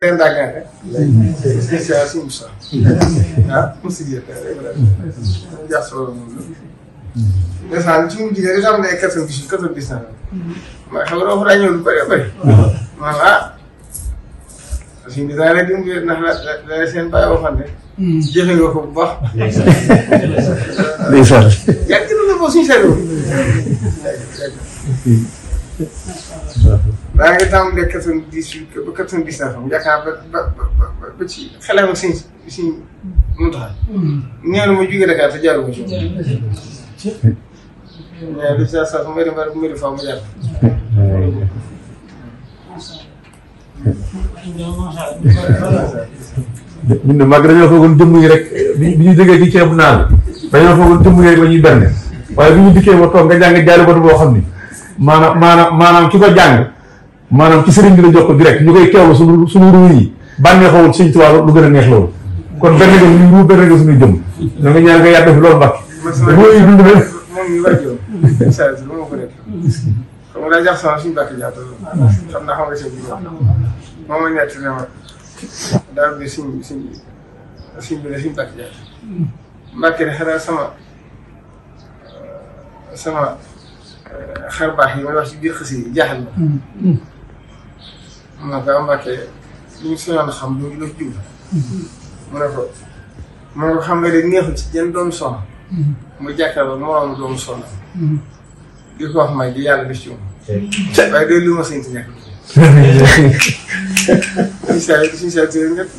leen daggante spécial suñu sax mosi jël jaxasoo desaan ci mujj gi xam ne ay 90 na ma xam nga dafa ñëw lu bëri bëri voilà suñu bi daal di dimbali ndax la seen bàyyi waxoon ne jëfe nga ko bu baax ndeysaan yàgg na la ko suñu seetlu daa ngi tàmbalee 98 ba 99 yaakaar ba ci xelal ak suñ Muntaxa nee na ma jógee Dakar te jàll ko ci mais li sa sax mbiri fa mu jàll ñun de mag dañoo foogoon jëmm yi rek bi ñu jógee ci ceebu naan dañoo foogoon jëmm yi rek la ñuy berne waaye bi ñu dikkee ba toog nga jàng jaari batu boo xam ni maanaam ki ko jàng maanaam ci sëriñ bi la jox ko direct ñu koy teewlu suñu ruu yi bànneexawul Sëriñ Tuubaa lu gën a neex loolu kon benn nga suñu ruu benn nga suñuy jëm ñoo ngi ñaan nga yàgg fi loolu mbàkk mooy dund moom ñu wàjjoon incha allah lu ma ko nekk xam nga daa jax sama suñu bàkk jaata xam naa xam nga seen bi moom ma ñett ne ma daal bi suñ bi ne suñu bàkk jaata mbàkke ne xanaa sama xar baax yi may wax ci biir xës yi jaaxal na ko mbàkke li ñu soñoon xam loolu la jublu mu ne ko xam nga de neexul ci jën doomu soxna mu jàkkaarloo moroomu doomu soxna di ko wax may di yàlla def ci moom waaye de li ma sëñ ti ñàkk suñu saa yi ñëpp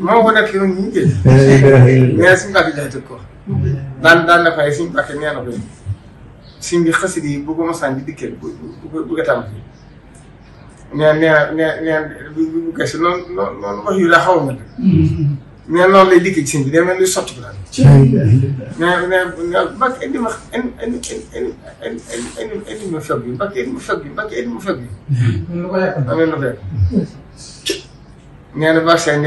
moo ko nekk noonu ñu ngi mais suñu bàkk jaxate ko daan na fay suñu bàkk nee na ko suñ bi xasida yi bu ko mosaan di dikkee bu ko tàmbali nee bu gëstu noonu wax yu la xaw a mel mais noonu lay dikkee ci sëñ bi day mel ni sotti ko daal mais Mbàkke indi ma fekk bi Mbàkke indi ma fekk bi amee na fekk nee na vaccin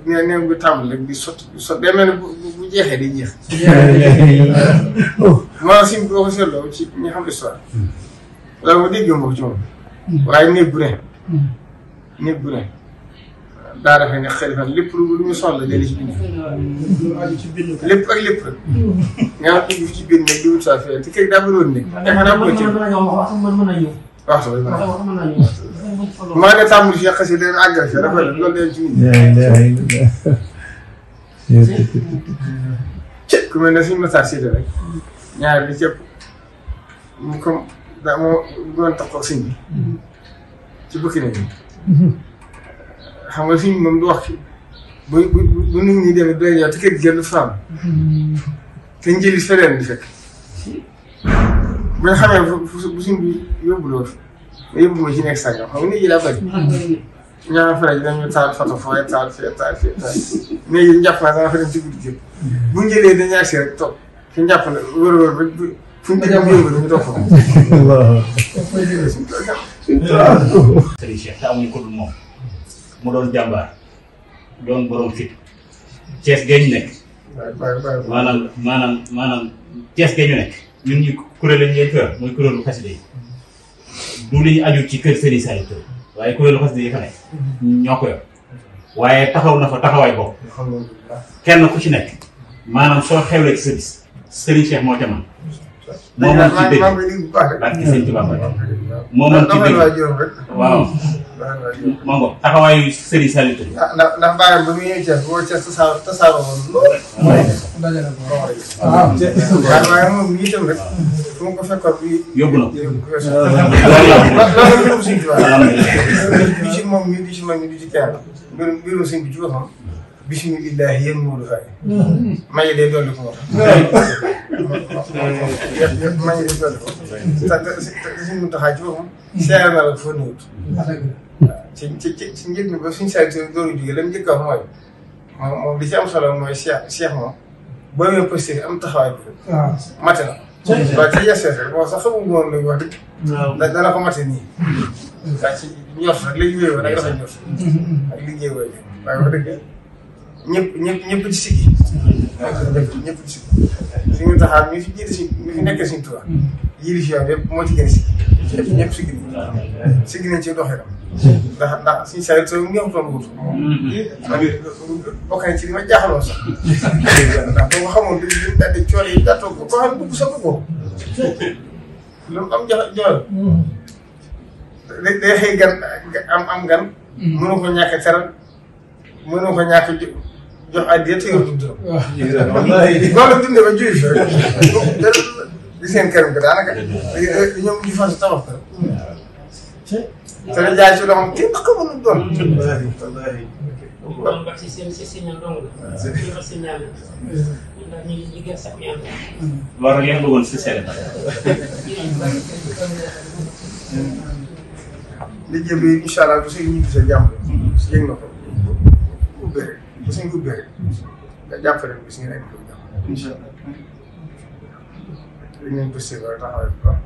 nee bu tàmbali rek di sotti day mel ni bu jeexee day jeex maanaam si boo ko seetloo ci ñi xam histoire loolu ma dégg mbokk ci moom waaye néeg bu ne daa defee ne xalifa lépp lu ñu soxla léegi ci bind lépp ak lépp rek nga xam ne ci bind nag di wut saa fee te kër daa bëriwoon nekk waxtu bi maa ngi tàmbali fii xasi leen àggal fii dafa loolu leen ci ku mel ne suñu message si rek ñaar li cëpp mu comme daa moo doon tax ko sëñ bi ci bëkk na xam nga suñ moom du wax bu nit ñi demee doy ñëw te kër gi gën faam te njëli feneen di fekk bu ñu xamee bu suñ bi yóbbu loolu yóbbu ma ci nekk sàngam xam nga nit ñi daa bëri ñaar fere ji dañu taal photo fooy taal fee mais yi njàpp naa dama fa dem ci guddi gi bu ñu jëlee dañuy agsi rek toog fi njàpp na wër ba fu ñu dem yëngu dañu toog foofu Serigne Cheikh te amuñu ko dul moom mu doon jàmbaar doon borom fit Thiès gee ñu nekk maanaam Thiès gee ñu nekk ñun ñu kuréel lañ leen kër muy kuréelu xasida yi du li aju ci kër Serigne Saliou Touré waaye kuréelu xasida yi fa nekk ñoo ko yor waaye taxaw na fa taxawaay boobu kenn ku ci nekk maanaam soo xewlee ci sa bis Serigne Cheikh moo ca man moo mën ci dégg barke Sëñ Tuubaa moo mën ci dégg waaw moo ngo taxawaayu Serigne Saliou Touré ndax bàyyam ba mu ñëwee Thiès boo Thiès tasaaroo woon lool waaye moom mii itam rek fu mu ko fekkoon yóbbu na loolu Sëñ Tuubaa du ci moom mii du ci mag mi du ci kenn mbirum sëñ bi ci boppam bismillah yéen Modou Faye maye day dolli ko maye day dolli ko te suñ Muntaxa ci boppam seer na la foo néewut ci njëg mi ba suñu saa yi dooru jógee lan njëkk a wax mooy moom li ci am solo mooy Cheikh moom boo amee posté am taxawaay bi mate na waaye ci yeesees bon sax xamuñu woon léegi wax dëgg dana ko mate nii waa ci ñor rek léegi wéy woon ak dafa ñor ak liggéey wooy waaye wax dëgg ñëpp ci siggi ñëpp ci siggi suñu taxaar mi fi jiite mi fi nekkee suñu Tuubaa yii di fi yoon yëpp moo ci gën a siggi ñëpp siggi nañ ci doxee ndax suñu saa yu soo ñëwutoon wut. bokk nañ ci li ma jaaxaloon sax. ndax boo ko xamoon dañuy daal di coole yi daa toog ko xam ne dugg sa boppam. lu mu am joxe day xëy gan am gan. mënu ko ñàkk a teral mënu ko ñàkk jox addiya te yor dundam. waaw loolu la dundee ba jiw fi rek. di seen këram ga daanaka. ñoom ñu fas tabax ko. te la jaay ci loo xam kenn xamul lu doon. kon ba si seen si signal dong la. si signal la. ndax ñu ngi gën sax ñaan. loolu rek ngeen bëggoon si seen. liggéey bi incha allah bu suñu ñibbi sa jàmm. yëg na ko ubbee rek bu suñ ko ubbee rek nga jàppale ko si ngeen ko jàmm. incha allah. dañ leen ko séddoo taxawal bu baax.